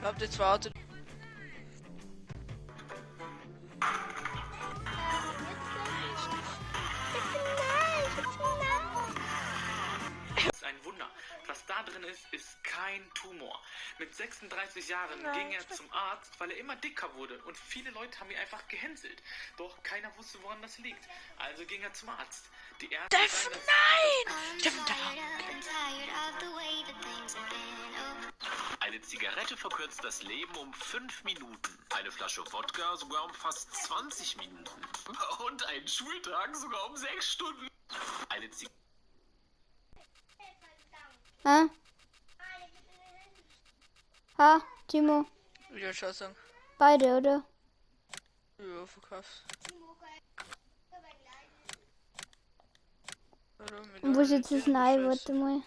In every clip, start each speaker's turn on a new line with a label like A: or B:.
A: Hab die zwei Autos.
B: Ist ein Wunder. Was da drin ist, ist kein Tumor. Mit 36 Jahren ging er zum Arzt, weil er immer dicker wurde und viele Leute haben ihn einfach gehänselt. Doch keiner wusste, woran das liegt. Also ging er zum Arzt. Die Ärzte
A: Steffen, nein! Steffen, da!
C: Eine Zigarette verkürzt das Leben um 5 Minuten. Eine Flasche Wodka sogar um fast 20 Minuten. Und einen Schultag sogar um 6 Stunden. Eine Zigarette.
D: Ha? Ha, Timo.
A: Ja, schon sagen.
D: Beide, oder?
A: Ja, verkauf's.
D: Und wo ist jetzt das Nein? Warte mal.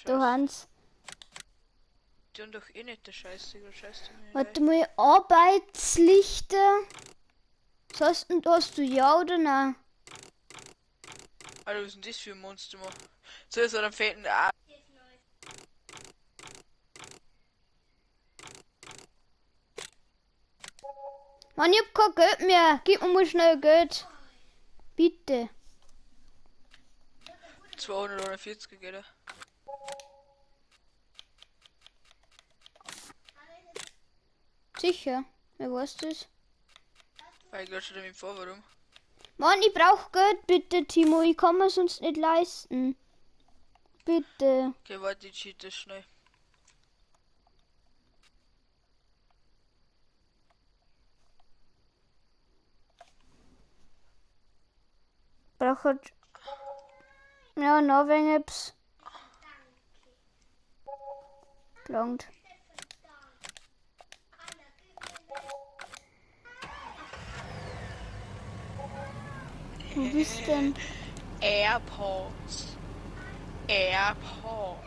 D: Da Hans.
A: Die haben doch eh nicht der Scheiß, Digga. Scheiß
D: Warte mal, Arbeitslichter. Was hast, hast du ja oder nein?
A: Alter, was ist denn das für ein Monster, Mann? So ist er am fetten A.
D: Mann, ich hab kein Geld mehr. Gib mir mal schnell Geld. Bitte.
A: 240 geht er.
D: Sicher. Wer weiß das?
A: Weil ich grad schon damit vor, warum?
D: Mann, ich brauch Geld, bitte, Timo. Ich kann mir sonst nicht leisten. Bitte.
A: Okay, warte, ich cheat das schnell.
D: Brauch halt. Ja, noch wenig etwas. Gelangt. Wo bist du denn?
A: AirPods. AirPod.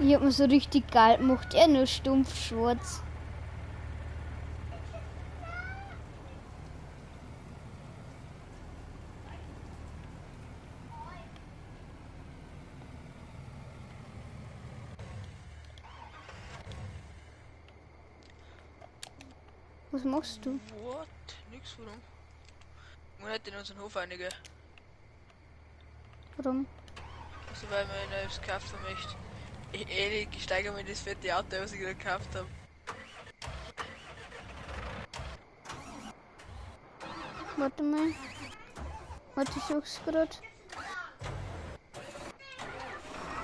D: Ich hab mir so richtig geil gemacht. Ja, nur stumpf schwarz. Was machst du?
A: What? Nix, warum? Man hätte in unseren Hof einige.
D: Warum?
A: Also weil man etwas kaufen möchte. Ich ehrlich, ich steige mir das fette Auto, was ich gerade gekauft habe.
D: Warte mal. Warte, ich such's grad.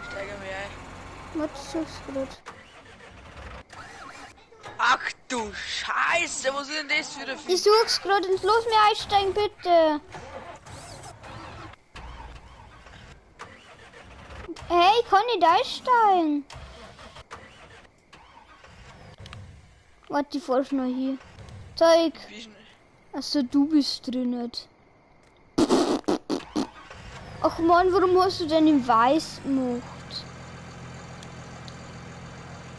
A: Steige mir ein.
D: Warte, ich such's grad.
A: Ach du Scheiße, was ist denn das wieder für...
D: Ich such's grad und los mir einsteigen, bitte. Hey, ich kann nicht einsteigen. Warte, ich fahr schnell hier. Zeig. Achso, du bist drin nicht. Ach man, warum hast du denn im Weiß gemacht?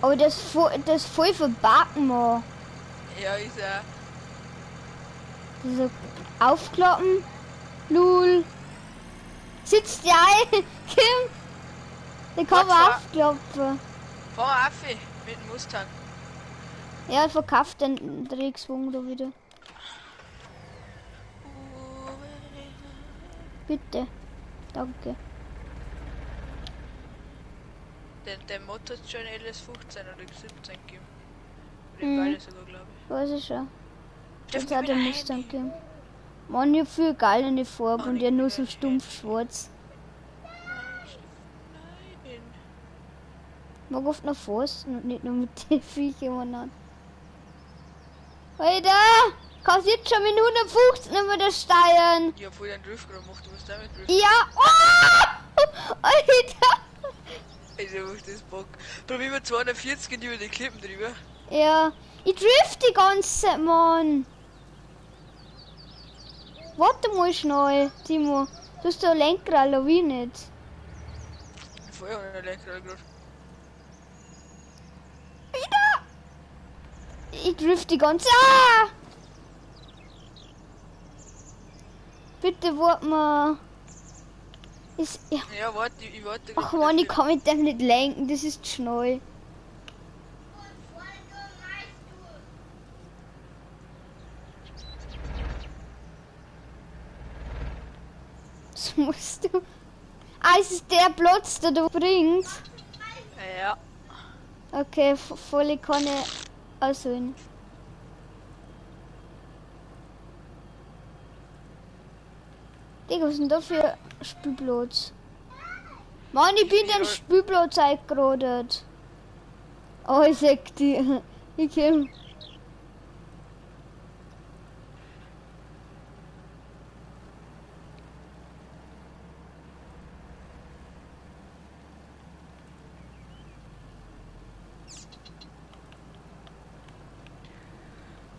D: Aber das ist voll verbacken, man.
A: Ja, ist ja.
D: Diese Aufklappen. Lul. Sitzt ja ein, Kim. Der kann man aufklappen.
A: Fahr auf mit dem Mustang.
D: Ja, verkauft den Dreckswagen da wieder. Bitte. Danke.
A: Der Mod hat schon LS15 oder 17 gegeben. Oder beide sogar, glaube ich.
D: Weiß ich schon. Das hat der Mustang gegeben. Mann, ich hab viel geil in die Farbe und der nur so stumpf schwarz.
A: Nein.
D: Mag oft noch Forsten und nicht nur mit den Viechern an. Alter! Kannst jetzt schon mit 115 über das steuern.
A: Ich hab voll den Drift gerade gemacht, du musst damit Drift.
D: Ja! Oh! Alter!
A: Also macht das Bock. Probier mal 240 und über die Klippen drüber.
D: Ja, ich drift die ganze Zeit, Mann. Warte mal schnell, Timo. Du hast doch Lenkrad, aber ich nicht.
A: Voll ohne Lenkrad gerade.
D: Ich drift die ganze. Ah! Bitte wart mal. Ist, ja.
A: Ja, warte, ich warte.
D: Ach man, ich kann mit dem nicht lenken, das ist schnell. Das musst du. Ah, es ist der Platz, der du bringt.
A: Ja.
D: Okay, volle Kanne ausholen. Digga, was ist denn da für Spielplatz? Mann, ich bin den Spielplatz eingerodet. Oh, ich sag dir. Ich komm.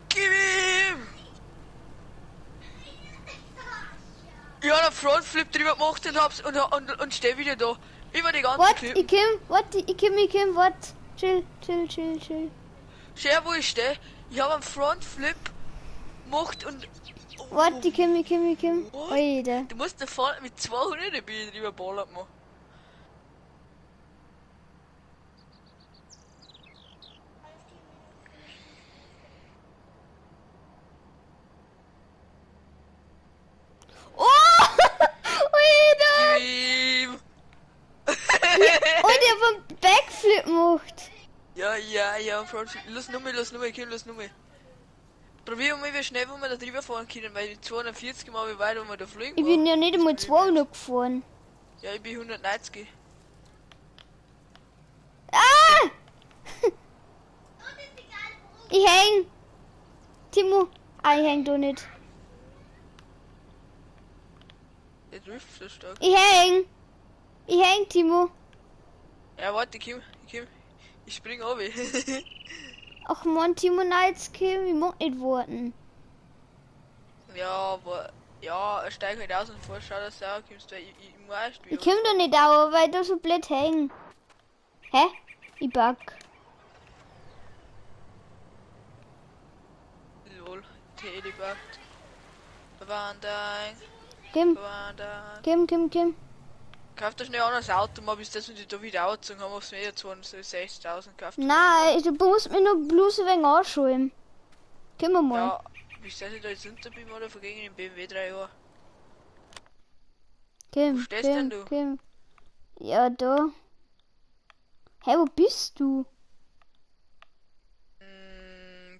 A: Gib ihm! Ich hab einen Frontflip drüber gemacht und hab's und steh wieder da. Über die ganze
D: What?
A: Klippen.
D: Ich komm, warte, ich komm, warte. Chill, chill, chill, chill.
A: Schau, wo ich stehe. Ich hab einen Frontflip gemacht und. Oh,
D: Warte, ich komm, ich komm, ich komm.
A: What?
D: Alter.
A: Du musst da vorne mit 200 bin ich drüber ballert, man.
D: Oh! Alter!
A: Gib ihm!
D: Und ich hab einen Backflip gemacht.
A: Ja, ja, ja, Frontflip. Los nur mal, komm, los nur mal. Probier mal, wie schnell wo wir da drüber fahren können, weil die 240 Mal wie weit wo wir da fliegen.
D: Ich bin ja nicht einmal 200 gefahren.
A: Ja, ich bin 190.
D: Ah! Ich häng. Timo. Ah, ich häng doch nicht.
A: Der Drift so stark.
D: Ich häng. Ich häng, Timo.
A: Ja, warte, komm, komm. Ich spring runter.
D: Ach man, Timo, nein, jetzt komm, ich mag nicht warten.
A: Ja, aber. Ja, steig halt aus und vor, schau, dass du auch kommst, weil ich muss erst
D: Ich komm doch nicht auf, weil ich da so blöd häng. Hä? Ich bug.
A: Lol, Teddy buggt. Wandern,
D: Komm,
A: wandern.
D: komm, komm, komm.
A: Kauf dir schnell ein anderes Auto, mal bis das und die da wieder angezogen haben, hab's mir eh 62.000 gekauft.
D: Nein, du musst mir nur bloß ein wenig anschauen. Können wir mal.
A: Ja, bis das ich da jetzt runter bin, oder vergingen im BMW 3 Jahre.
D: Komm,
A: Wo stehst
D: komm,
A: denn du?
D: komm. Ja, da. Hä, wo bist du?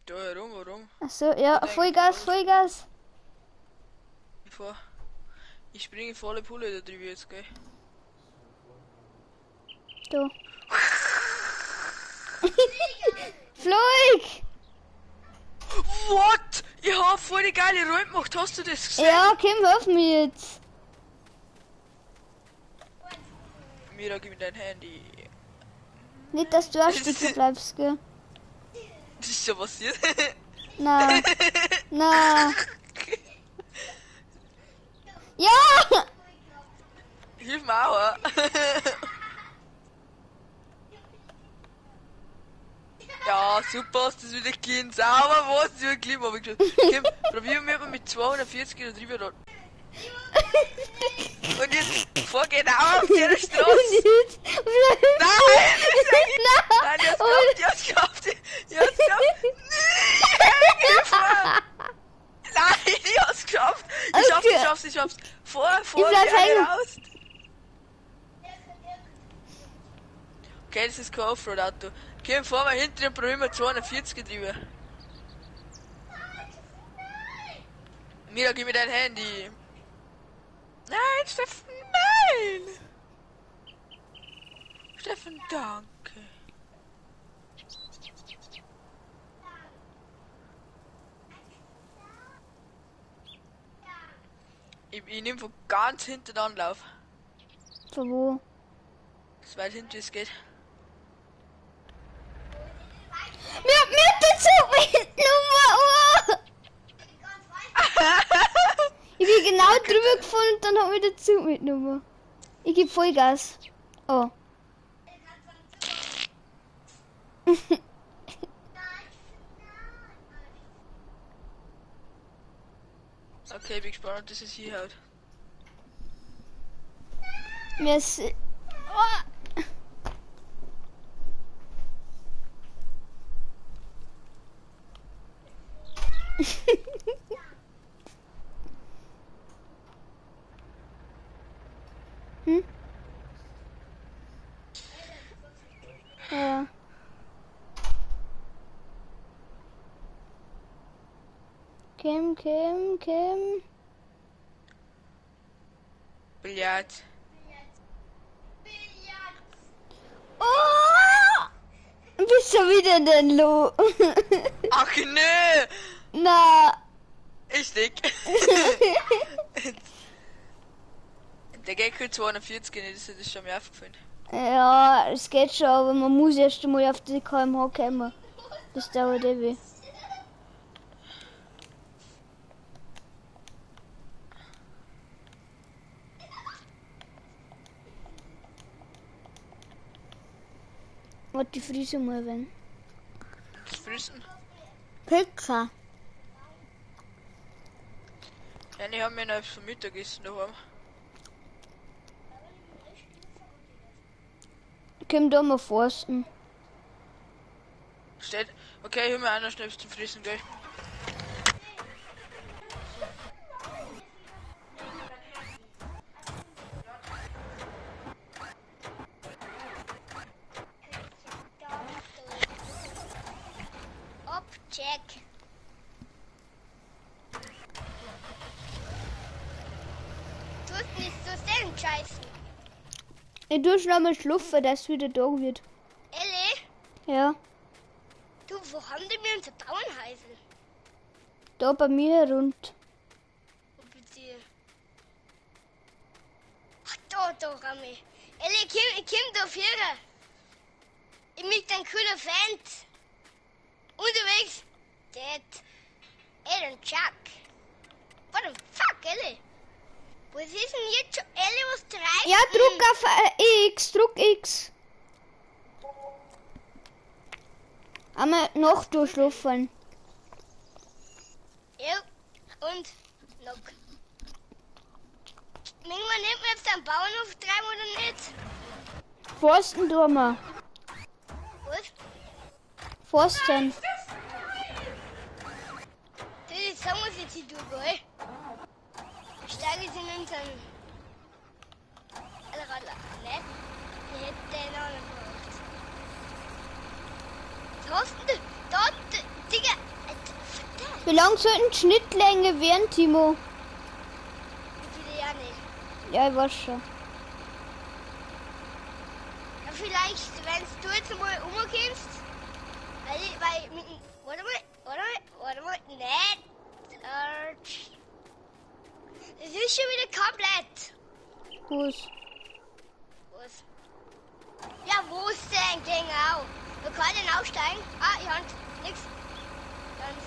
A: Da herum, warum?
D: Achso, ja,
A: Ich denk,
D: Vollgas, Vollgas.
A: Ich fahr. Ich springe volle Pulle da drüber jetzt, gell?
D: Da. Flug!
A: What? Ich hab voll die geile Rolle gemacht, hast du das gesehen?
D: Ja, komm, hilf mir jetzt.
A: Mira, gib mir dein Handy.
D: Nicht, dass du auch stecken bleibst, gell?
A: Das ist schon passiert.
D: Na. Na. Ja!
A: Hilf mir auch. Ja, super, hast du das wieder gehen. Sauber, was? Ich hab aber geschaut. Komm, probieren wir mal mit 240 da drüber da. Und jetzt fahr genau auf der Straße. Nein! Nein, ich hab's geschafft, ich hab's geschafft, ich hab's geschafft. Nein, hilf mir. Nein, ich hab's geschafft. Ich schaff's, ich schaff's, ich schaff's. Vor, vor,
D: Ich bleib
A: die eine
D: hängen.
A: raus. Okay, das ist kein Offroad-Auto. Okay, fahren wir hinten und probieren wir 240 drüber. Mira, gib mir dein Handy. Nein, Steffen, nein! Steffen, danke. Ich nehme von ganz hinten Anlauf.
D: Von wo?
A: So weit hinten wie es geht.
D: Mir, mir der Zug mitgenommen! Oh. Ich bin genau drüber gefahren und dann hat mir der Zug mitgenommen. Ich geb Vollgas. Oh.
A: Okay, bin gespannt, ob das jetzt hier haut.
D: Mir ist. Oh. Hm? Ja. Kim, Kim, Kim.
A: Billard.
D: Oh! Bist schon wieder denn Lo?
A: Ach nö!
D: Na.
A: Ich dick. Der Gecko 240, das ist schon mir aufgefallen.
D: Ja, es geht schon, aber man muss erst einmal auf die kmh kommen. Das dauert ewig. Warte, die Frise mal wenn.
A: Frissen?
D: Pizza.
A: Ja, ich hab mir noch zum Mittagessen daheim.
D: Komm da mal forsten.
A: Steht. Okay, ich hol mir auch noch schnell zum Frissen, gell?
E: Ob, check. Tust nicht so sehr scheißen.
D: Ich tu schon einmal schlafen, dass es wieder da wird.
E: Elli,
D: Ja,
E: du, wo haben die mir unser Bauernhäusl?
D: da bei mir herunter.
E: Wo bitte? Ach, da, Rami. Elli, komm da führen. Ich möchte ein cooler Fan. Unterwegs. Det. Aaron Chuck. What the fuck, Elli? Was ist denn jetzt schon? Elli, was treibst
D: Ja, druck auf X, druck X. Einmal noch durchlaufen.
E: Ja, und noch. Manchmal nimmt man jetzt einen Bauernhof treiben oder nicht?
D: Forsten tun wir.
E: Was?
D: Forsten.
E: Das ist sagen wir jetzt nicht, du, gell? Steige ich in unseren Radler. Ne? Ich hätte den auch noch gebraucht. Was hast denn du? Da, Digga. Verdammt.
D: Wie lang sollten die Schnittlänge werden, Timo?
E: Ich will ja nicht.
D: Ja, ich weiß schon.
E: Ja, vielleicht, wenn du jetzt mal umkommst, weil mit dem, warte mal, nein, das ist schon wieder komplett.
D: Was?
E: Was? Ja, wo ist denn genau? Man kann den aufsteigen. Ah, ich hab nix. Ganz.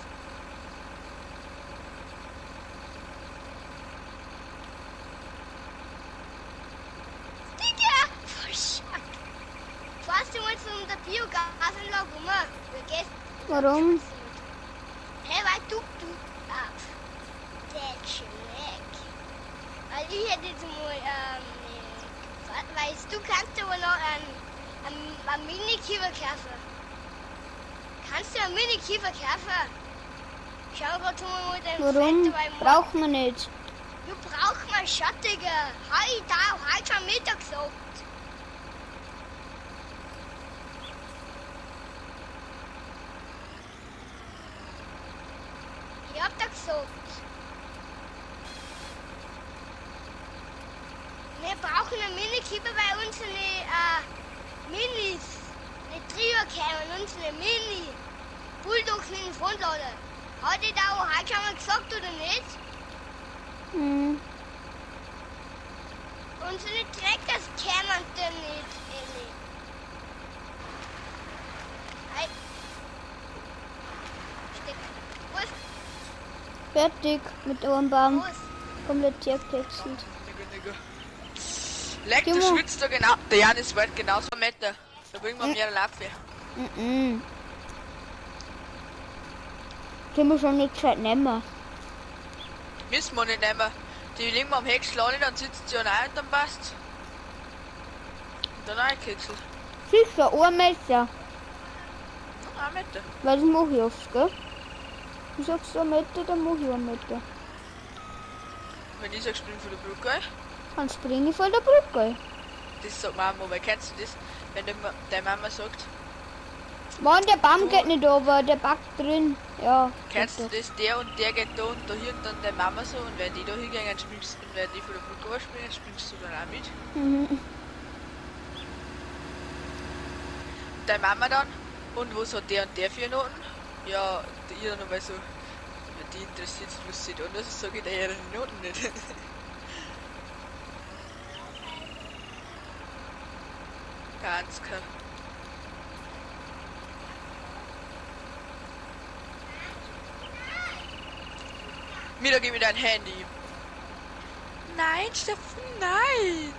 E: Digga! Oh, fuck. Fahrst du mal zu der Biogasanlage rum? Du gehst.
D: Warum?
E: Hä, weil du. Ah, der Schreck. Weil ich hätte jetzt mal, weißt du, kannst aber noch einen Mini-Kiefer kaufen. Kannst du einen Mini-Kiefer kaufen? Schau grad mal mit deinem
D: Warum?
E: Fett,
D: Braucht man nicht.
E: Du brauchst mal Schattiger. Hab ich da heute schon Mittag gesagt. Ich hab da gesagt. Wir brauchen einen Mini-Kiefer bei unseren Minis. Nicht drüber kämen, unsere Mini. Bulldogs mit dem Frontlader. Hat ich da auch heute schon mal gesagt oder nicht?
D: Hm.
E: Unsere Treckers kämen denn nicht, Elli. Hey. Steck. Was?
D: Fertig mit dem Baum.
E: Was?
D: Komplett hergehäckselt.
A: Nigga, nigga. Leck, du
D: Timo.
A: schwitzt da genau. Der Janis weit genauso einen Meter. Da bringen wir mehr Lafe.
D: Mhm. Können wir schon nicht gescheit nehmen.
A: Müssen wir nicht nehmen. Die legen wir am Häcksel an, dann sitzt sie an und dann passt's. Und dann eingehäckselt.
D: Sicher, ein Meter.
A: Ja, 1 Meter.
D: Weil das mache ich oft, gell? Du sagst 1 Meter, dann mache ich 1 Meter.
A: Wenn ich sag, spring von der Brücke,
D: Dann springe ich von der Brücke.
A: Das sagt Mama, weil kennst du das, wenn deine Mama sagt?
D: Mann, der Baum geht nicht over, der backt drin. Ja.
A: Kennst du das? Der und der geht da und da hier und dann deine Mama so und wenn die da hingehen, springst und wenn die von der Brücke springen, springst du dann auch mit.
D: Mhm.
A: Und deine Mama dann, und was hat der und der für Noten? Ja, ihr dann aber so, die interessiert sich nicht und das sage ich dir ja die Noten nicht. Ganz klar. Mira, gib mir dein Handy. Nein, Steffen, nein.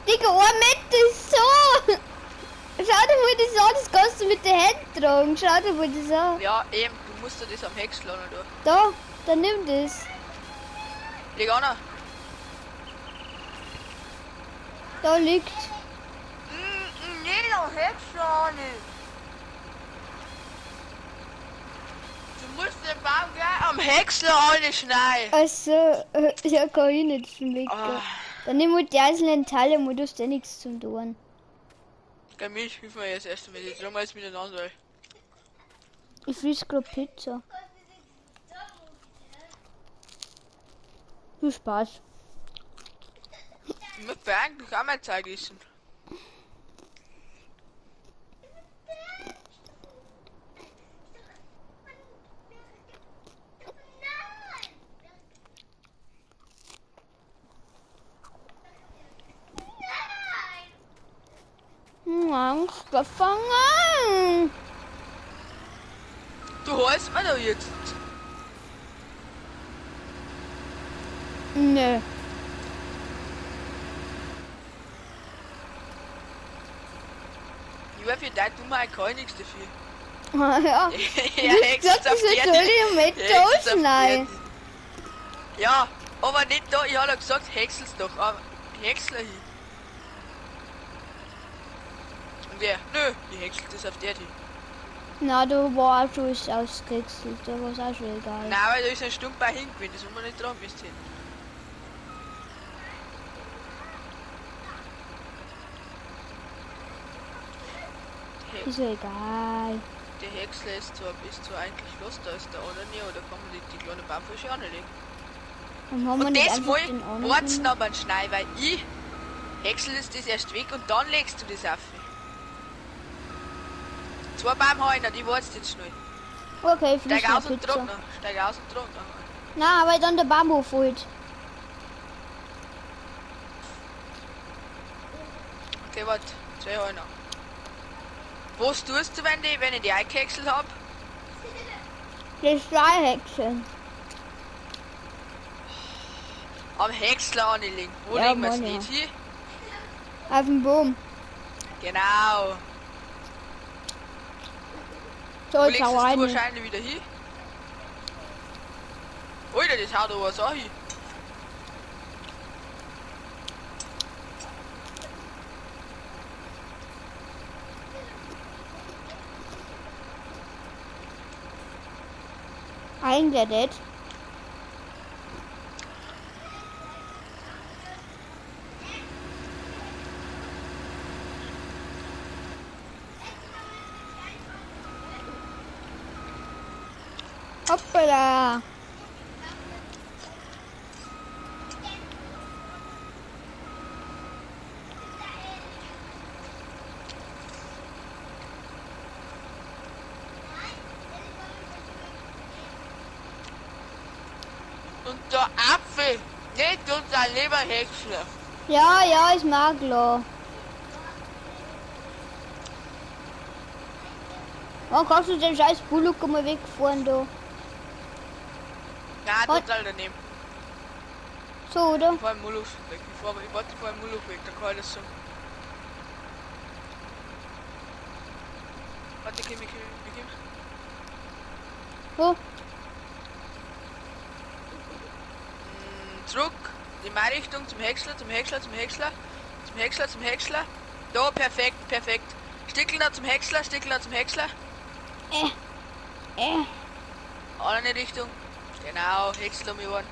D: Digga, 1 Meter ist so. Schau dir mal das an, das kannst du mit der Hand tragen. Schau dir mal das an.
A: Ja, eben, du musst dir das am Häcksel an, oder?
D: Da, dann nimm das.
A: Leg an.
D: Da liegt.
A: Nee, am Häcksel an. Du musst den Baum gleich am Häcksel anschneiden.
D: Also, ja, kann ich nicht schmecken.
A: Ah.
D: Dann nimm halt die einzelnen Teile, wo du hast ja nichts zum tun.
A: Geh mit, hilf mir jetzt erst einmal. Jetzt tragen wir jetzt miteinander.
D: Ich friss grad Pizza. Viel Spaß.
A: Ich möchte eigentlich auch mal Zeug essen.
D: Angst gefangen.
A: Du holst mir doch jetzt.
D: Nö.
A: Ich war für deine Dummheit kann ich nichts dafür.
D: Ja.
A: Er
D: Du
A: hext
D: sagst,
A: auf
D: das
A: die
D: soll ich mit
A: Er hext auf die
D: ausschneiden.
A: Ja, aber nicht da. Ich hab doch gesagt, häcksel's doch. Aber häcksel hin. Und der, nö, ich häcksel das auf der hin.
D: Na, da war auch schon alles ausgehäckselt. Da war es auch schon egal.
A: Nein, weil da ist ein Stump auch hingewinnen, das haben wir nicht dran müssen.
D: Ist ja egal.
A: Der Häcksler ist zwar eigentlich los, da ist der andere nie, oder kann man die kleine Baumfische auch nicht legen.
D: Dann haben wir
A: Und
D: nicht
A: das
D: einfach
A: mal
D: den anderen
A: wart's
D: genommen.
A: noch beim Schnee, weil ich häcksel das erst weg und dann legst du das auf. Zwei Baum habe ich noch, die wartest jetzt schnell.
D: Okay, ich friss
A: Steig
D: noch
A: aus und
D: Pizza.
A: trag noch. Steig aus und trag noch.
D: Na, weil dann der Baum hochholt.
A: Okay, warte, zwei habe ich noch. Was tust du, wenn ich die eingehäckselt hab?
D: Das zwei Häckseln.
A: Am Häcksler anlegen. Wo
D: Ja,
A: legen wir's
D: Mann, ja.
A: nicht hin?
D: Auf dem Baum.
A: Genau.
D: So,
A: Wo
D: jetzt
A: legst
D: hau
A: du
D: rein.
A: wahrscheinlich wieder hin? Alter, das haut aber so hin.
D: Eigentlich nicht. Hoppala.
A: Und der Apfel, nicht unser Leberhäcksler.
D: Ja, ja, ist mir auch klar. Wann kannst du den scheiß Bullock mal wegfahren da?
A: Nein,
D: Und-
A: total daneben.
D: So, oder?
A: Ich fahr im Mulloch weg. Ich warte, ich fahr im Mulloch weg, dann kann ich das so. Warte, komm, komm.
D: Wo?
A: Zurück in meine Richtung zum Häcksler, zum Häcksler, zum Häcksler, zum Häcksler, zum Häcksler. Da, perfekt, perfekt. Stickel da zum Häcksler, Stickel da zum Häcksler. Andere Richtung. Genau, Häcksler um die Ohren.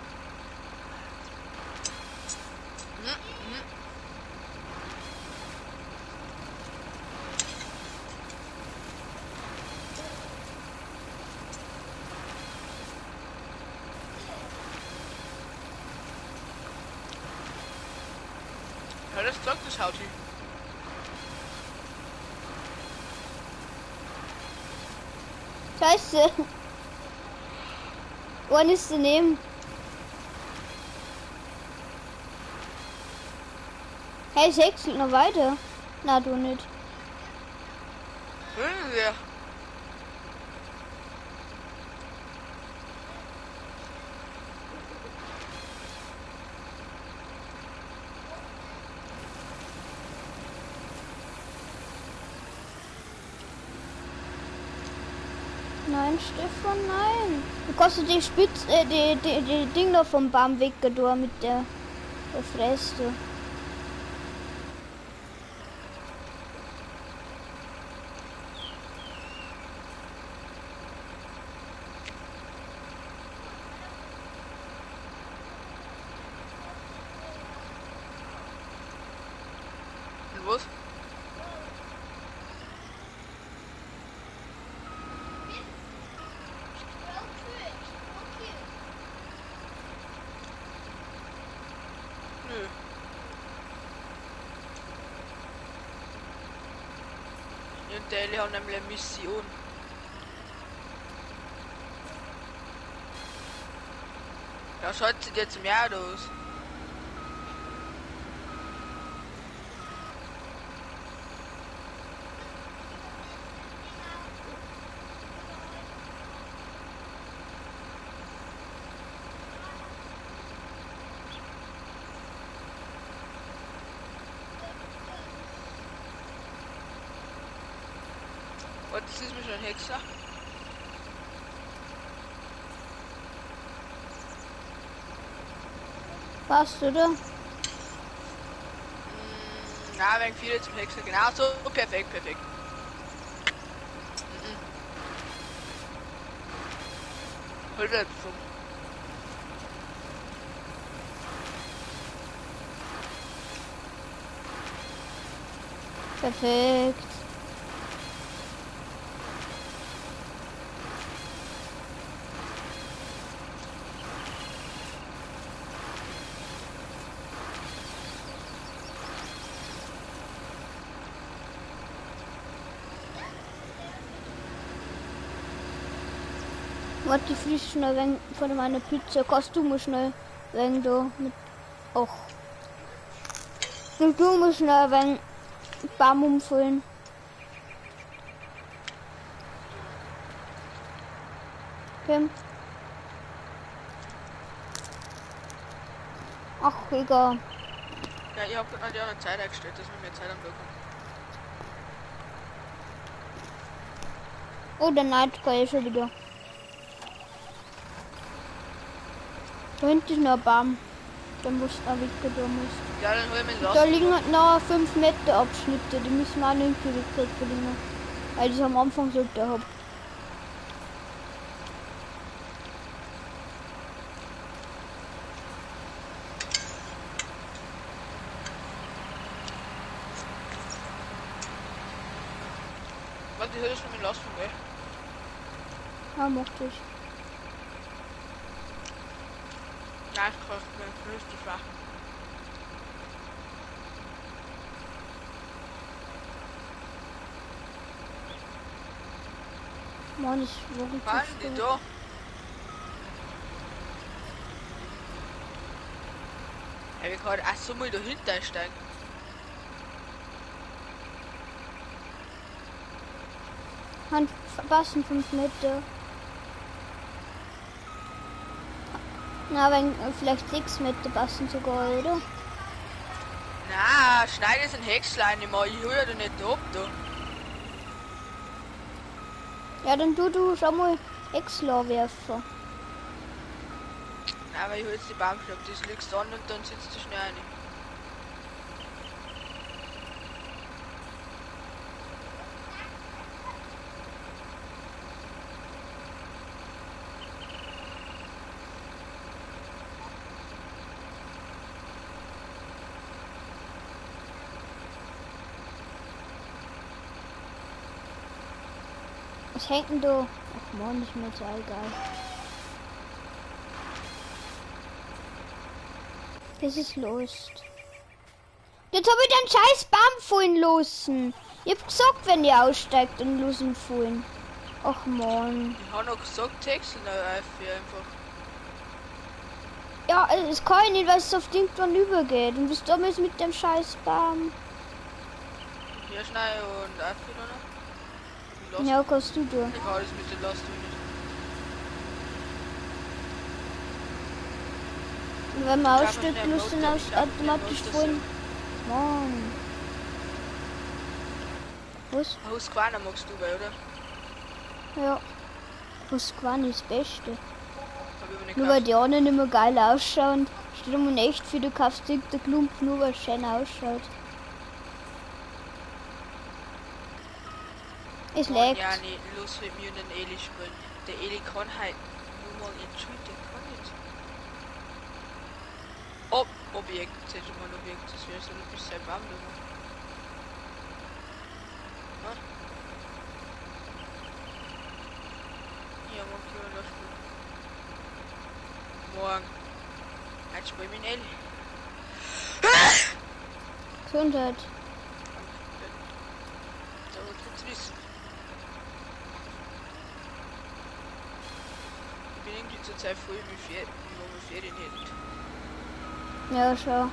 A: Ja, das sagt das Hauti.
D: Scheiße. Wann ist daneben? Hey, es häckselt noch weiter. Na, du nicht.
A: Ja.
D: Nein, Stefan, nein. Du kannst die Spitze, die Ding da vom Baum weg, da mit der Fresse.
A: Und was? Nö. Und der haben nämlich eine Mission. Da schaut sich jetzt mehr aus. Warte, das ist mir schon ein Hexer.
D: Passt, oder?
A: Na, wegen viele zum Hexer. Genau so. Perfekt, perfekt. Mhm. Hol das vom.
D: Perfekt. Warte, ich friss schnell wegen von meiner Pizza. Kannst du mal schnell wegen da mit. Och. Du musst schnell wegen Baum umfüllen. Okay. Ach, egal.
A: Ja, ich hab gerade auch eine Zeit eingestellt, dass wir mehr Zeit am Tag haben.
D: Oh, der Night Guy ist schon wieder. Da hinten ist noch ein Baum. Da musst du auch weg, da musst.
A: Ja, dann hol ich mir
D: Da liegen noch 5 Meter Abschnitte, die müssen wir auch nicht gekriegt verdienen. Weil ich am Anfang so da hab.
A: Warte, ich hol das schon mit Lastwagen, gell?
D: Ja, mach das.
A: Nein, ich kann nicht, das ist zu schwach.
D: Mann, ich wirklich
A: Fahren die da? Ja, wir können auch so mal dahinter einsteigen.
D: Hand passen 5 Meter. Na, wenn vielleicht 6 Meter passen sogar, oder?
A: Na, schneid jetzt einen Häcksler nicht mehr. Ich hol ja da nicht ab da.
D: Ja, dann du schon mal Häcksler werfen.
A: Nein, aber ich hol jetzt die Baumschlag. Das legst du an und dann sitzt du schnell rein.
D: Was hängt denn da? Ach man, ist mir jetzt auch egal. Das ist los. Jetzt hab ich den scheiß Baum fallen lassen. Ich hab gesagt, wenn ihr aussteigt, dann lassen fallen. Ach man.
A: Ich hab noch gesagt, Häcksel einfach.
D: Ja, es kann ich nicht, weil es auf irgendwann übergeht. Und was dumm ist mit dem scheiß Baum?
A: Hier schnell und auf wieder noch. Last.
D: Ja, kannst du da.
A: Ich kann alles mit der Last nicht.
D: Und wenn man aussteigt, muss dann automatisch fallen. Mann. Was?
A: Husqvarna magst du bei, oder?
D: Ja. Husqvarna ist das Beste.
A: Nur
D: Nur weil die anderen immer geil ausschauen. Steht immer echt viel, du kaufst irgendeinen Klump, nur weil es schön ausschaut. Es leckt.
A: Ja, nee, los mit mir und den Eli spielen. Der Eli kann halt nur mal in Schuld, der kann nicht. Ob Objekt, das ist mal ein Objekt, das wäre so ein bisschen Baum da. Ja, morgen können wir noch spielen. Morgen. Jetzt spielen wir mit Eli.
D: Gesundheit.
A: Da wird jetzt wissen. Ich bin irgendwie zur Zeit voll wie Ferien, wie wenn wir Ferien hätten.
D: Ja, schau.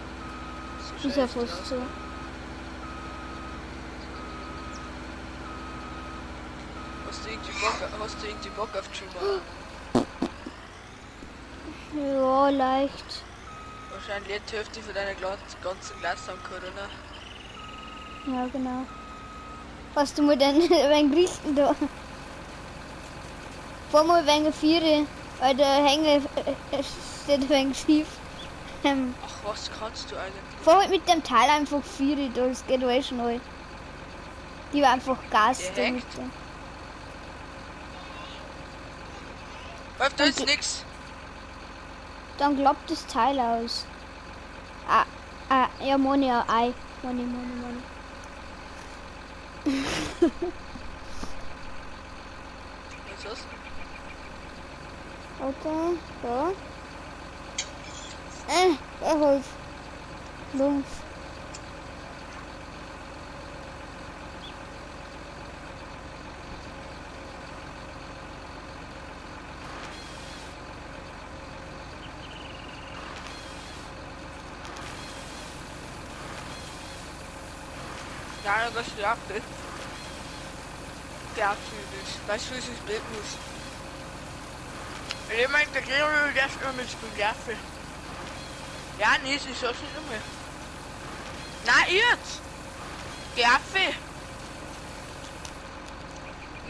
A: So
D: Ist ja
A: scheiße
D: fast
A: aus.
D: so.
A: Hast du irgendwie Bock auf Schumacher?
D: Ja, leicht.
A: Wahrscheinlich die Hälfte von deiner ganzen Klasse am Corona.
D: Ja, genau. Hast du mal den wenig Griechen da? Fahr mal wegen Viere, weil der Hänge steht ein wenig schief.
A: Ach, was kannst du eigentlich?
D: Fahr halt mit dem Teil einfach Viere da, das geht alles schnell. Die war einfach Gas
A: Der
D: da
A: hängt.
D: mit dem.
A: Wolf, da ist nix.
D: Dann klappt das Teil aus. Ah, ah, ja, Moni, ja, Ei. Moni, Moni, Moni.
A: Was ist das?
D: Okay, so. Er holt. Los.
A: Nein, das klappt nicht. Glaubst du nicht? Weißt du, wie es Bild muss? Ich meine, der Gero das immer mit Spaghetti. Ja, nee, es ist schon nicht mehr. Nein, jetzt! Gerfe!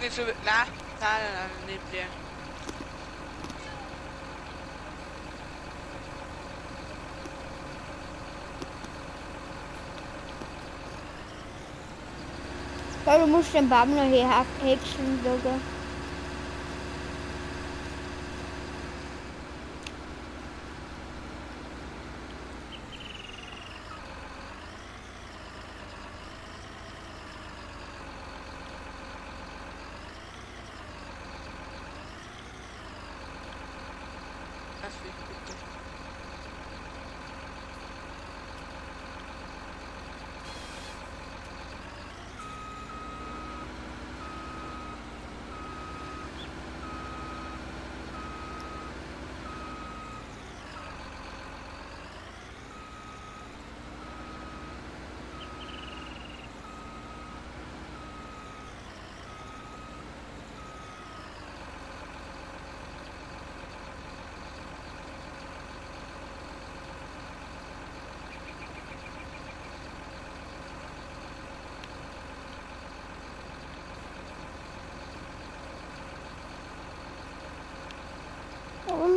A: Nicht so, nein, nein, nein, nein, nicht mehr.
D: Ja, du musst den Baum noch hier häckseln, sogar.
A: Kaffee, bitte.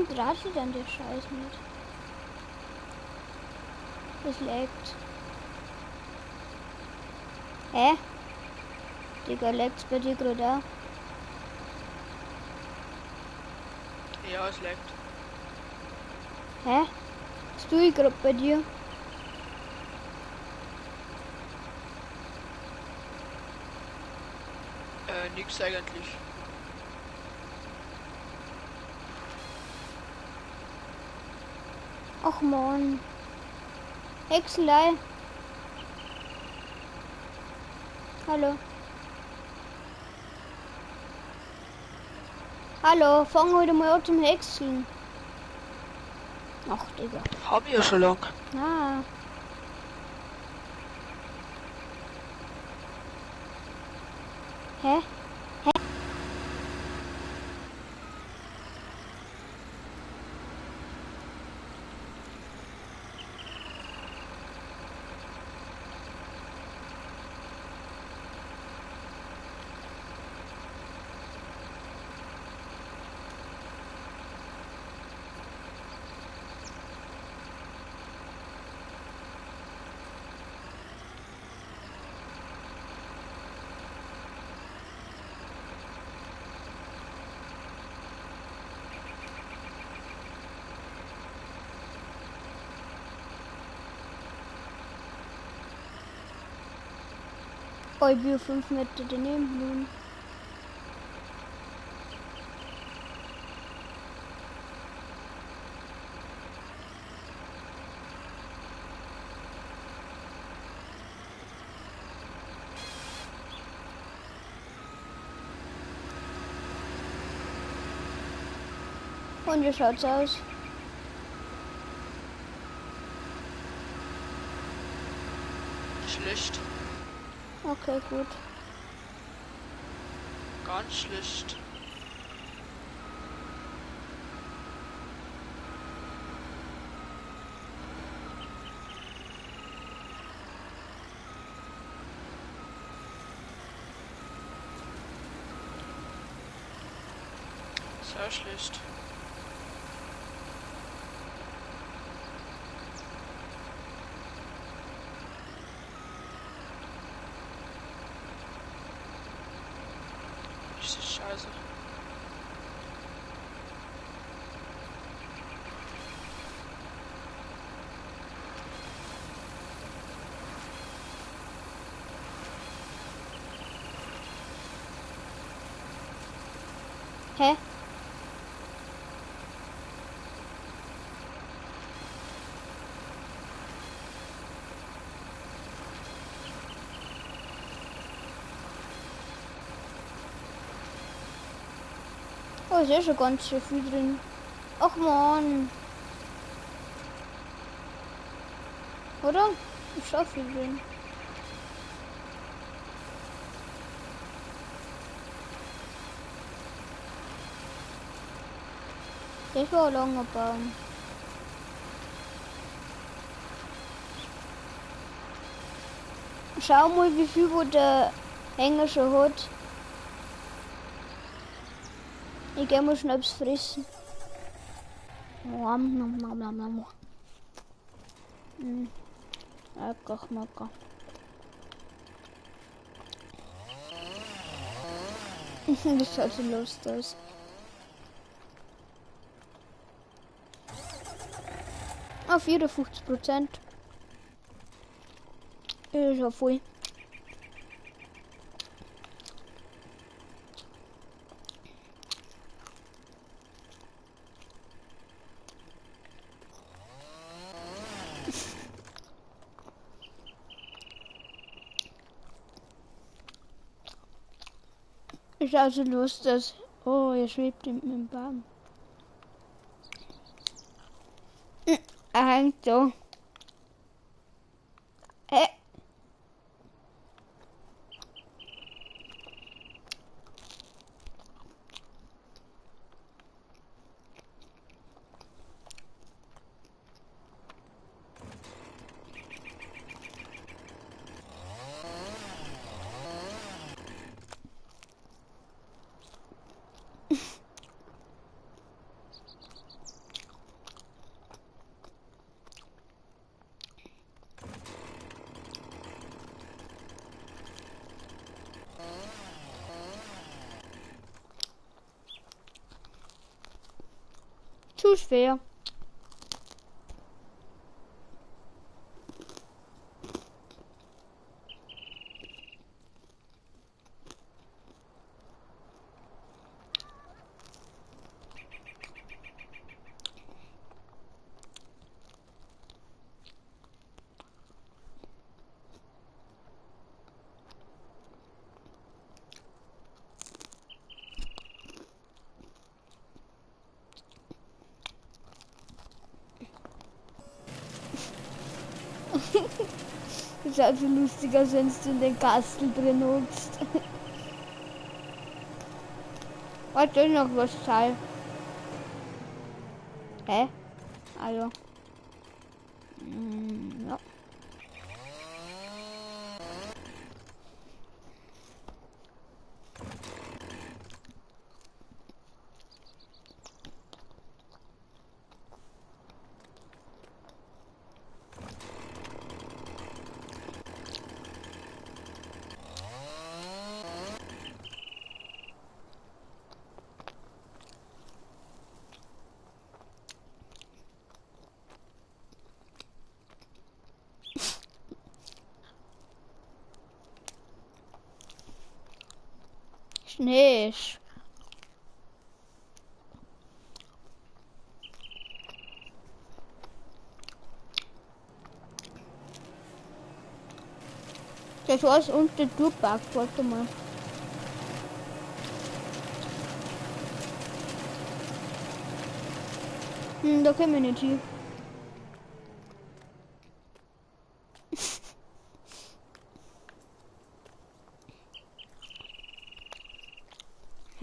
D: Warum dreht sich denn der Scheiß nicht? Es laggt. Hä? Digga, lagt's bei dir gerade auch?
A: Ja, es laggt.
D: Hä? Was tue ich gerade bei dir?
A: Nix eigentlich.
D: Ach man. Hexelei. Hallo. Hallo, fang heute mal an zum Häckseln. Ach, Digga.
A: Hab ich ja schon lang.
D: Ah. Hä? Hä? Oh, ich bin 5 Meter daneben nun. Und wie schaut's aus?
A: Schlecht.
D: Okay, gut.
A: Ganz schlecht. Sehr schlecht. Richtig scheiße.
D: Hä? Oh, ist ja schon ganz schön viel drin. Ach man. Oder? Ist schon viel drin. Das war ein langer Baum. Schau mal, wie viel wo der Hänger schon hat. Ich geh mal schnell etwas fressen. Nom, nom, nom, nom, nom. Lecker, schmecker. Das schaut so lustig aus. Auf 54%. Ist ja voll. Ist also lustig. Oh, er schwebt mit dem Baum. Er hängt da. Hä? Zu schwer. Das ist also lustig, als wenn du in den Kastel drin hockst. Warte, noch was Teil. Hä? Also. Ja. Schnee. Das war's unter Durchpack, warte mal. Da können wir nicht hin.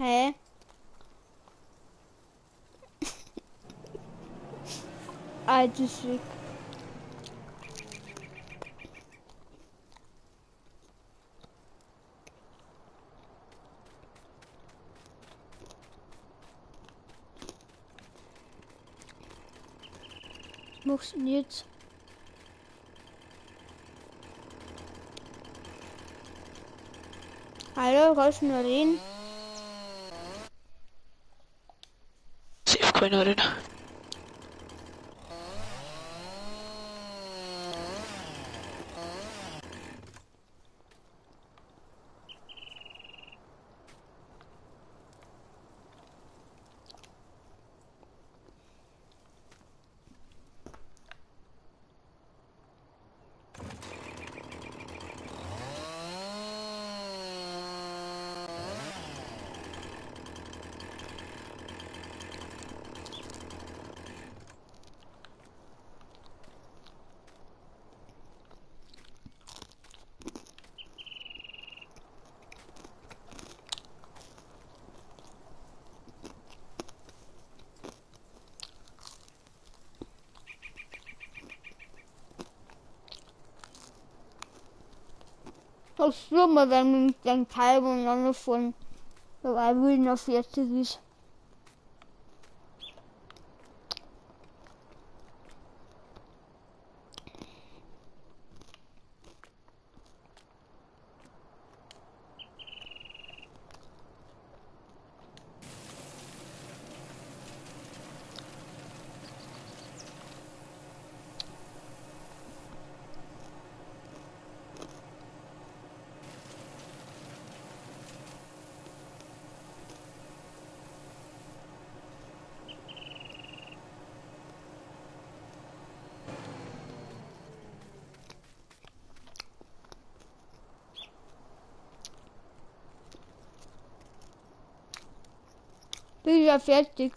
D: Hä? Altes Schick. Was machst du denn jetzt? Hallo, kannst du noch reden?
A: Safe keiner reden.
D: Das ist immer, wenn den Teil miteinander von weil will noch fertig ist. Bin ja fertig.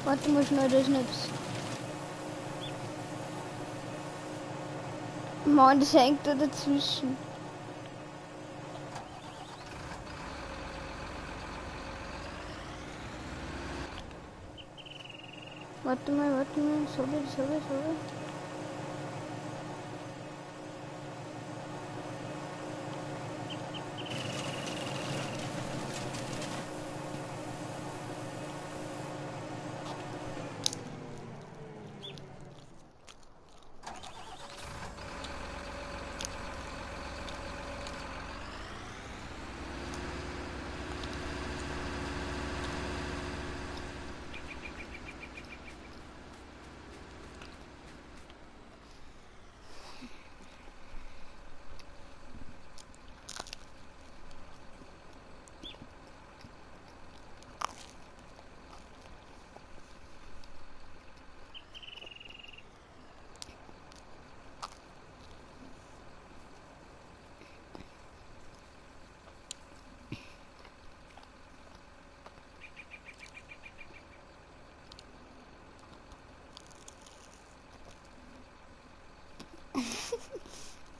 D: Warte mal schnell, das ist nichts. Mann, das hängt da dazwischen. Warte mal, sorry, sorry, sorry.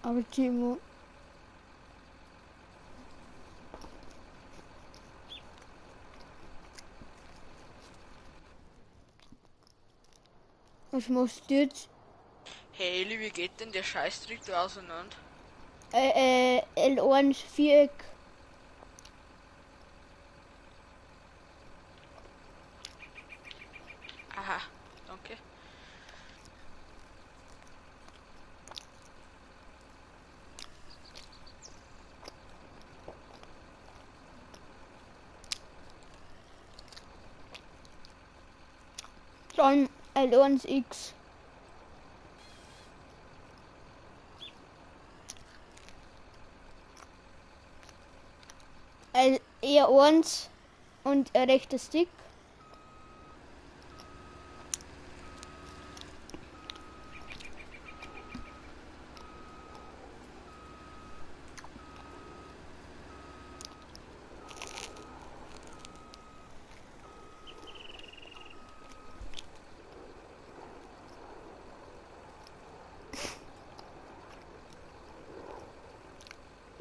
D: Aber Timo. Was machst du jetzt?
A: Hey Eli, wie geht denn der Scheißtrick da auseinander?
D: L1 Viereck.
A: Aha, danke.
D: Dann L1 X. L R1 und rechter Stick.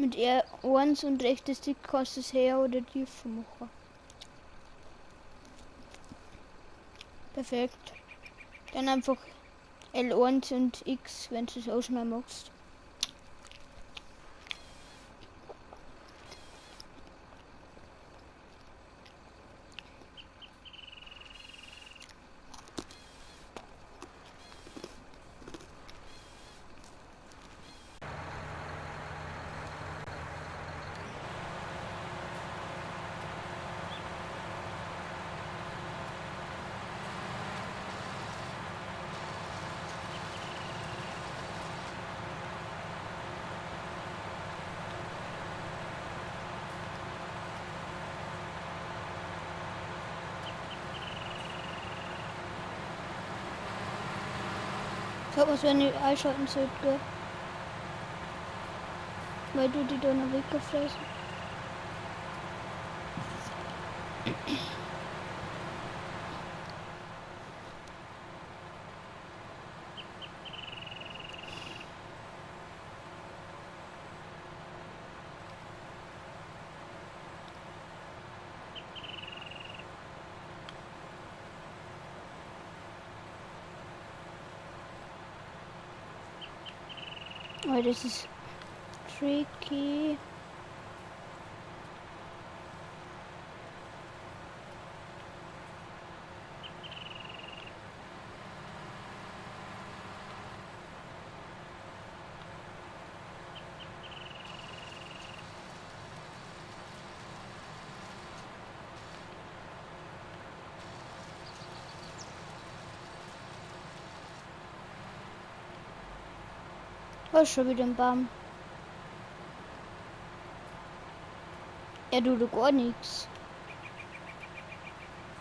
D: Mit R1 und rechter Stick kannst du es höher oder tiefer machen. Perfekt. Dann einfach L1 und X, wenn du es auch schnell machst. Sag was, wenn ich einschalten sollte, gell? Weil du die da noch weggefressen. Oh, das ist tricky. Oh, schon wieder ein Baum. Er tut doch gar nichts.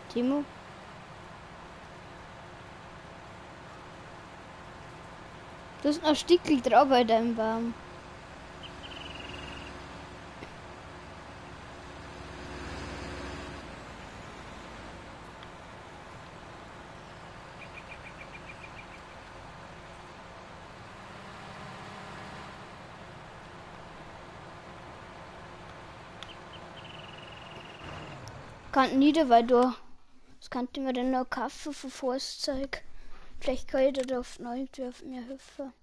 D: Timo? Du hast noch Stickel drauf bei deinem Baum. Kann nieder, weil du. Das könnte mir dann noch kaufen für Forstzeug. Vielleicht kann ich da auf noch irgendwie auf mir helfen.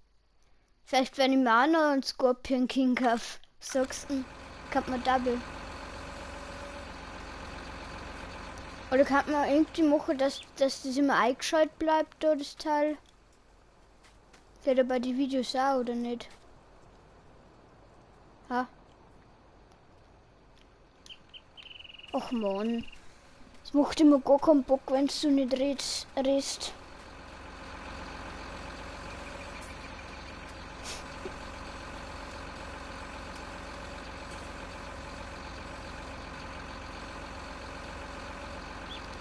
D: Vielleicht wenn ich mir auch noch einen Scorpion King kaufe. Sagst du, kann man Double. Oder kann man irgendwie machen, dass das immer eingeschaltet bleibt, da das Teil? Geht ja bei den Videos auch, oder nicht? Ha? Och man. Es macht immer gar keinen Bock, wenn du nicht redest.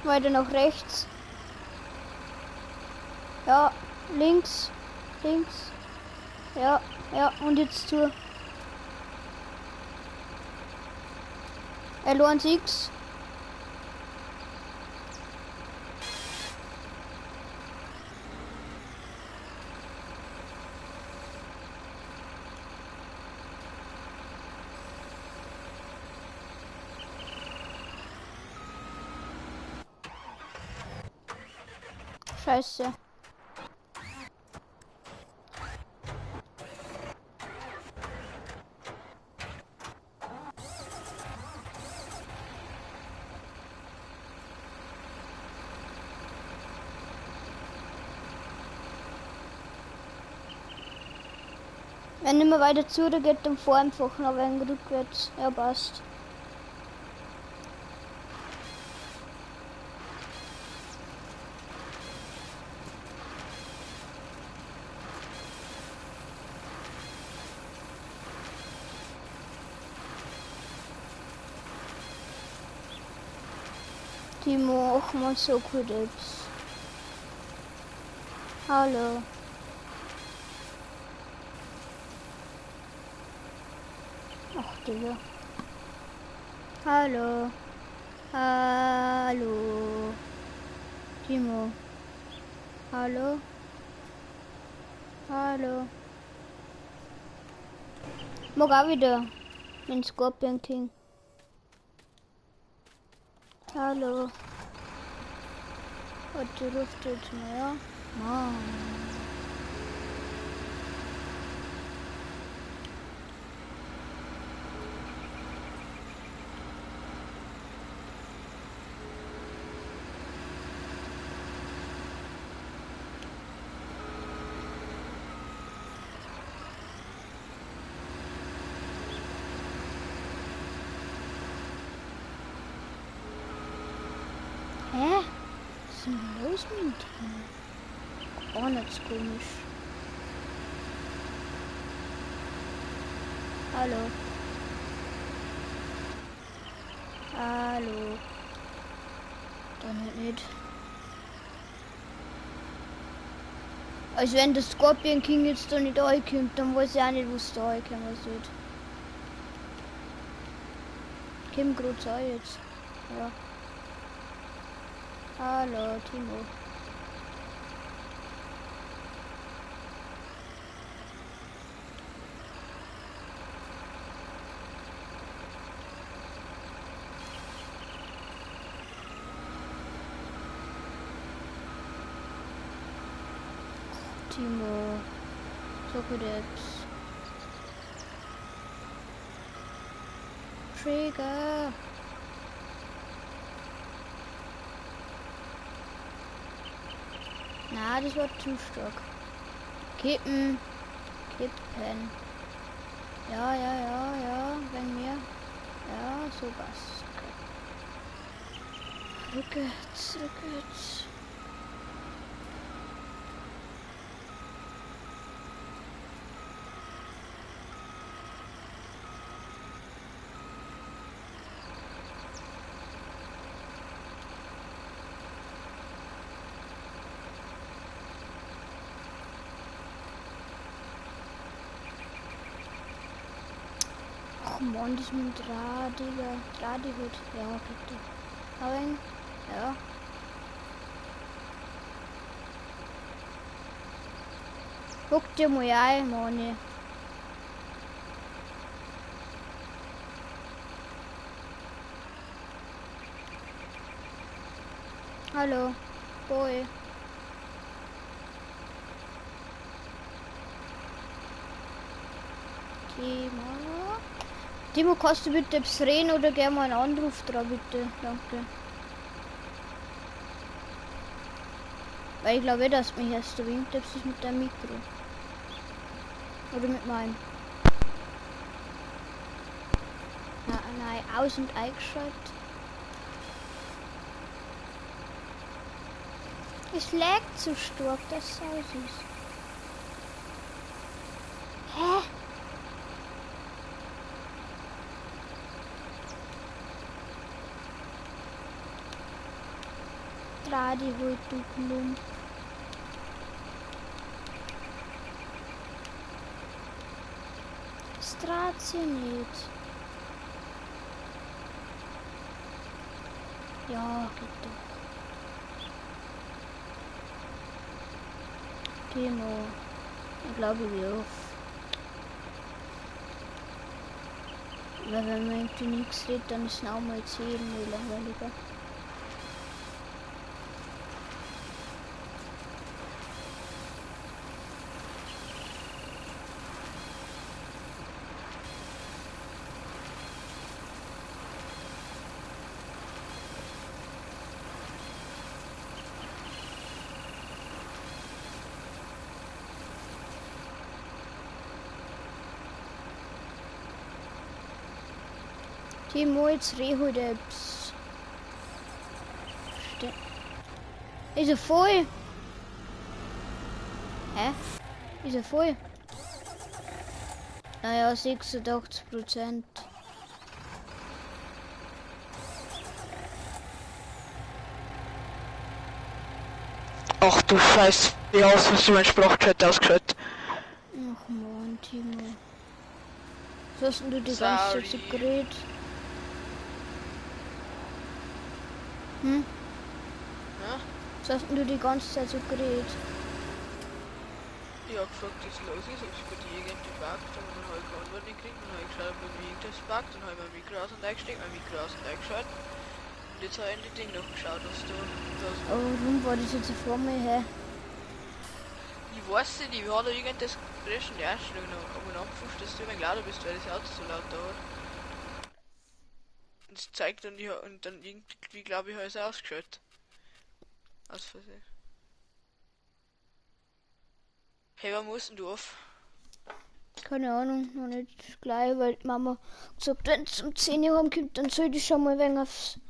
D: Weiter nach rechts. Ja, links, links. Ja, ja, und jetzt zu. L1X. Scheiße. Wenn immer weiter zu, da geht dann vor einfach noch ein rückwärts. Ja, passt. Timo, auch mal so gut ist. Hallo. Ach, Digga. Hallo. Hallo. Timo. Hallo. Hallo. Mag auch wieder den Scorpion King. Hallo. Und du ruft jetzt mal, ja? Mann. Hä? Was ist denn los mit dem? Oh, das ist komisch. Hallo. Hallo. Dann nicht. Also wenn der Scorpion King jetzt da nicht reinkommt, dann weiß ich auch nicht, was da reinkommen sollte. Komm grad so jetzt. Ja. Hallo, Timo. Timo. So gut jetzt. Trigger. Na, das war zu stark. Kippen. Kippen. Ja, ja, ja, ja. Wenn mir. Ja, so was. Okay. Rückwärts, rückwärts. Mann, das mit dem Draht, Digga. Draht wird. Ja, bitte. Aber ja. Guck dir mal ein, Mann. Hallo, Boy. Timo. Timo, kannst du bitte etwas reden oder gerne mal einen Anruf dran, bitte? Danke. Weil ich glaube, dass mich erst erwähnt, das ist mit deinem Mikro. Oder mit meinem. Na, nein, aus- und eingeschaltet. Es laggt zu stark, das ist so süß. Hä? Dreh dich halt, du Klump. Es dreht sich nicht. Ja, geht doch. Timo, ich glaube, ich will auf. Weil wenn man irgendwie nichts redet, dann ist es auch mal 10 nur langweiliger. Timo, jetzt reh halt etwas. Ist er voll? Hä? Ist er voll? Naja, 86%.
A: Ach du Scheiße, wie aus, was du meinen Sprachchat ausgeschaltet.
D: Ach man, Timo. Was hast denn du die ganze Zeit so geredet? Hm?
A: Ja?
D: Was hast denn du die ganze Zeit so geredet?
A: Ich hab gefragt, was los ist, ob es bei dir irgendwie buggt, aber dann hab ich keine Antwort nicht gekriegt, dann hab ich geschaut, ob bei mir irgendwas buggt, dann hab ich mein Mikro aus und eingesteckt, mein Mikro aus und eingeschaltet. Und jetzt hab ich in die Ding noch geschaut, was da...
D: Oh, warum war das jetzt vor mir, hä?
A: Ich weiß nicht, ich hab da irgendwas Geräusch in die Einstellung noch um und abgepfuscht, dass du immer lauter bist, weil das Auto so laut da hat. Und es zeigt dann, und dann irgendwie, glaube ich, habe ich es ausgeschaltet. Aus Versehen. Hey, wann musst denn du auf?
D: Keine Ahnung, noch nicht gleich, weil die Mama gesagt hat, wenn es um 10 Uhr kommt, dann sollte ich schon mal ein wenig aufs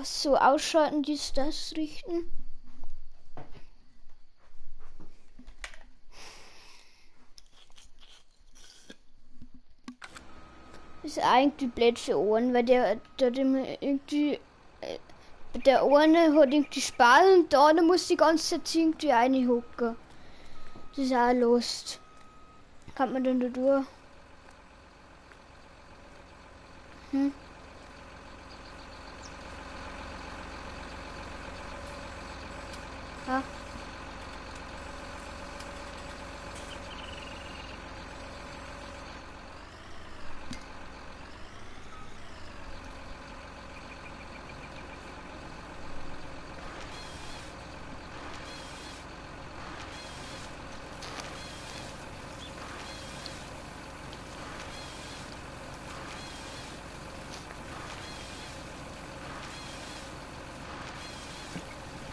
D: so ausschalten, dies, das richten. Ist eigentlich blöd für Ohren, weil der hat immer irgendwie, der eine hat irgendwie Spaß und der andere muss die ganze Zeit irgendwie reinhocken. Das ist auch Lust. Kann man denn da durch? Hm? Ja.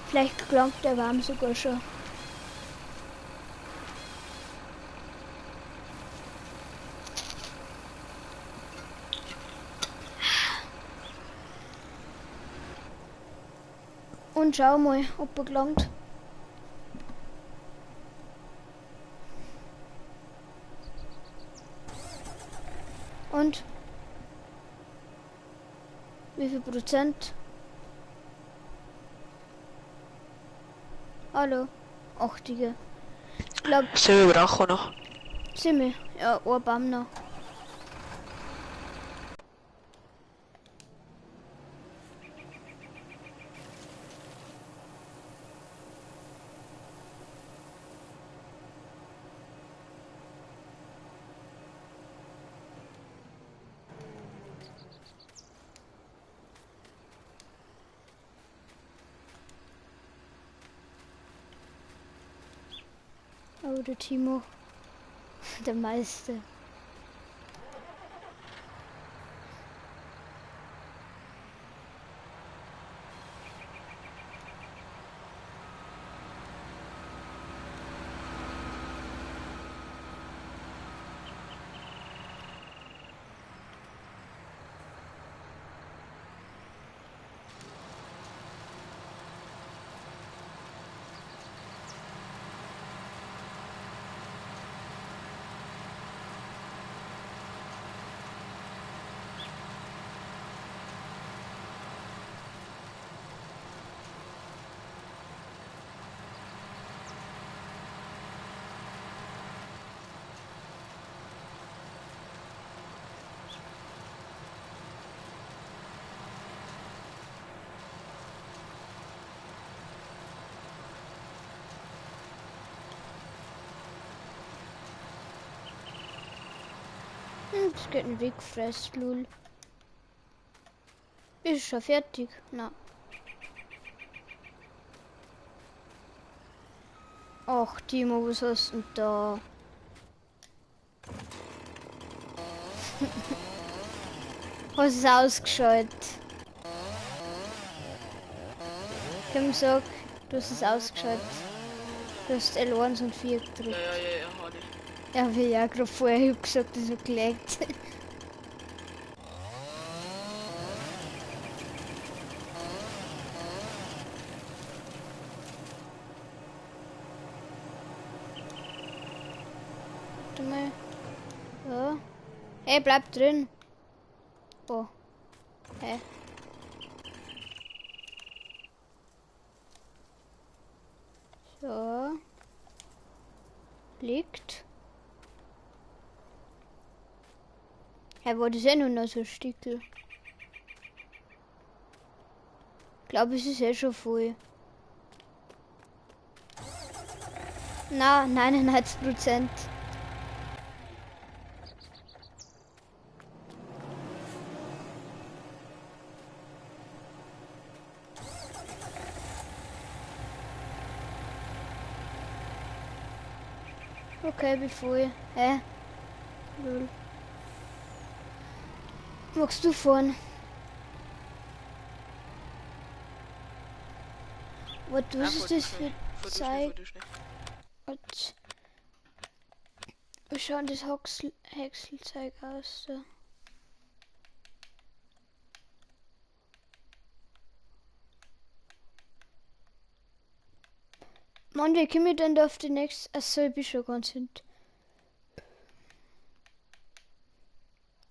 D: Vielleicht klangt der Warm sogar schon. Und schau mal, ob er gelangt. Und? Wie viel Prozent? Hallo. Ach, Digga. Ich glaube.
A: Sind wir brauchen noch.
D: Ziemlich. Ja, ein Baum noch. Der Timo. Der Meister. Es geht ein Wegfress, lul. Ist schon fertig? Na. Ach, Timo, was hast du denn da? Was ist ausgeschaltet? Komm, sag, du hast es ausgeschaltet. Du hast L1 und 4 gedrückt.
A: Ja, hab ich.
D: Ja, wie ich ja gerade vorher hab gesagt, das hat gelegt. Warte mal. Ja. Hey, bleib drin. Oh. Hä? So. Liegt. Ja, wo das eh nur noch so ein Stickel. Ich glaube, es ist eh schon voll. Na, 99%. Okay, bin voll. Hä? Lol. Magst du fahren? Was ist das für Zeug? Wie schaut das Häckselzeug aus? Da? Mann, wie komme ich denn da auf die nächste? Achso, ich bin schon ganz hinten.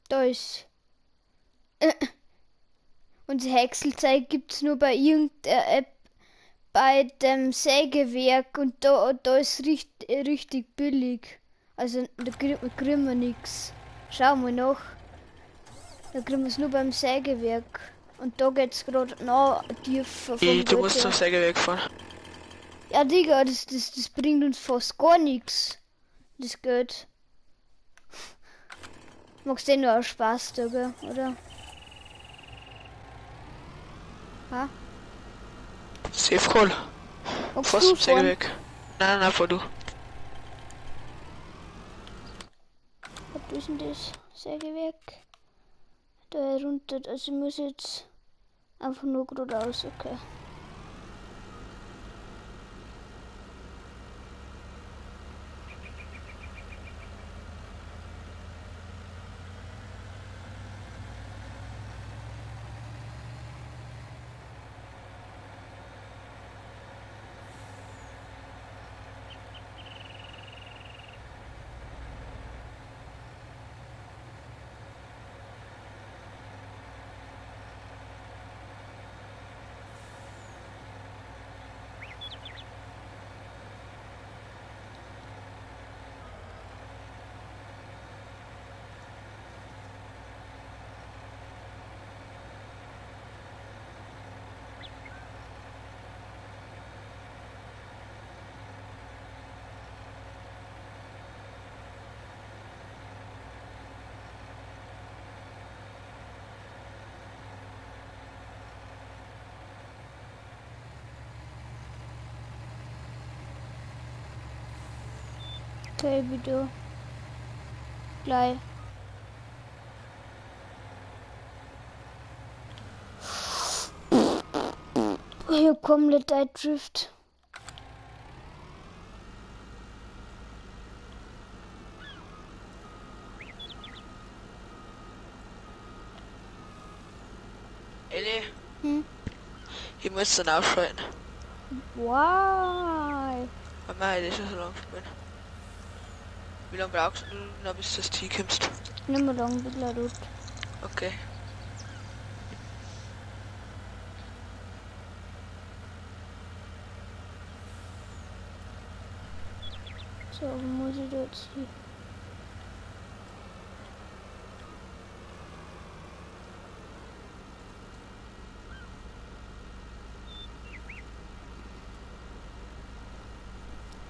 D: Da ist. Und das Häckselzeug gibt es nur bei irgendeiner App, bei dem Sägewerk, und da ist richtig, richtig billig. Also da kriegen wir nichts. Schauen wir nach. Da kriegen wir es nur beim Sägewerk. Und da geht's gerade noch tiefer vom
A: Du musst zum Sägewerk fahren.
D: Ja, Digga, das bringt uns fast gar nichts. Das Geld. Magst du nur aus Spaß, Digga, oder? Ha?
A: Safe Call. Fast zum Sägewerk. Nein, nein, fahr du.
D: Was ist denn das Sägewerk? Da runter, also ich muss jetzt einfach nur geradeaus, okay. Okay, bitte. Gleich. Hier komplett Drift.
A: Elli,
D: Hm?
A: ich muss dann ausschalten.
D: Why?
A: Weil wir heute schon so lange spielen. Wie lange brauchst du noch, bis du das Ziel kommst?
D: Nicht mehr lang, bin gleich dort.
A: Okay.
D: So, wo muss ich da jetzt hin?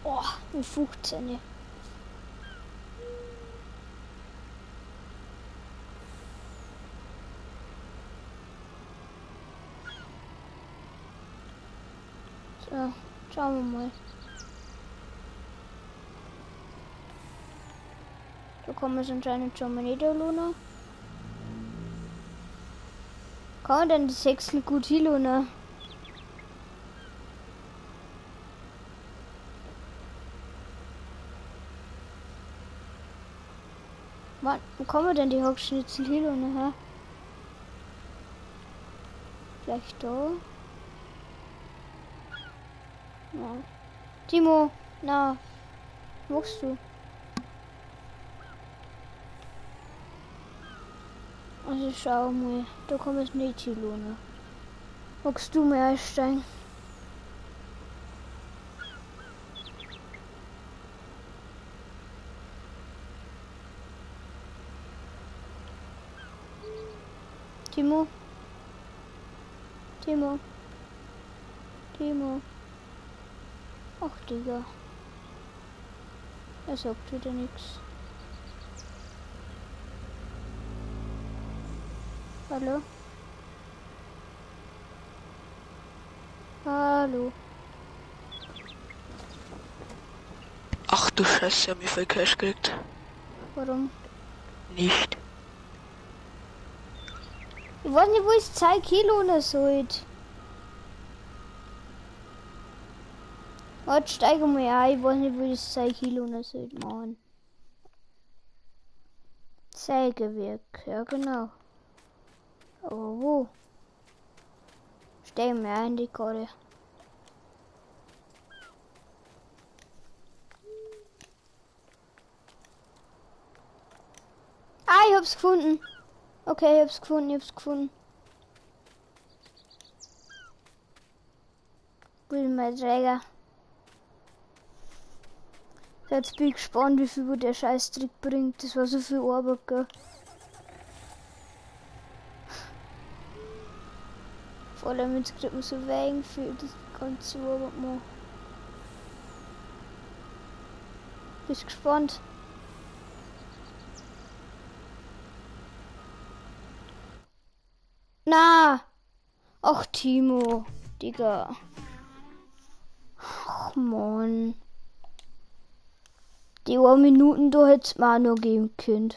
D: Oh, mit 15. So, schauen wir mal. Da kommen wir anscheinend schon mal nicht, Luna. Kann man denn die Sechsel gut hin, Luna? Wann, wo kommen denn die Hackschnitzel hin, Luna? Hä? Vielleicht da? Ja. Timo, na, was machst du? Also schau mal, da kommt es nicht hin, Luna. Magst du mal einsteigen? Timo? Timo? Timo? Ach, Digga. Er sagt wieder nichts. Hallo? Hallo?
A: Ach du Scheiße, ich hab mich voll Cash gekriegt.
D: Warum?
A: Nicht.
D: Ich weiß nicht, wo ich 2 Kilo oder sollte. Warte, steige mal ein. Ich weiß nicht, wo ich 2 Kilo oder sollte machen. Sägewerk, ja genau. Aber wo? Steige mal ein, die Karte. Ah, ich hab's gefunden. Okay, ich hab's gefunden, ich hab's gefunden. Wo ist mein Träger? Jetzt bin ich gespannt, wie viel der Scheißtrick bringt. Das war so viel Arbeit, gell? Vor allem jetzt kriegt man so wenig für das ganze Arbeit machen. Bist gespannt? Na! Ach, Timo, Digga. Ach, Mann. Die 1 Minuten da hätt's mir auch noch geben können.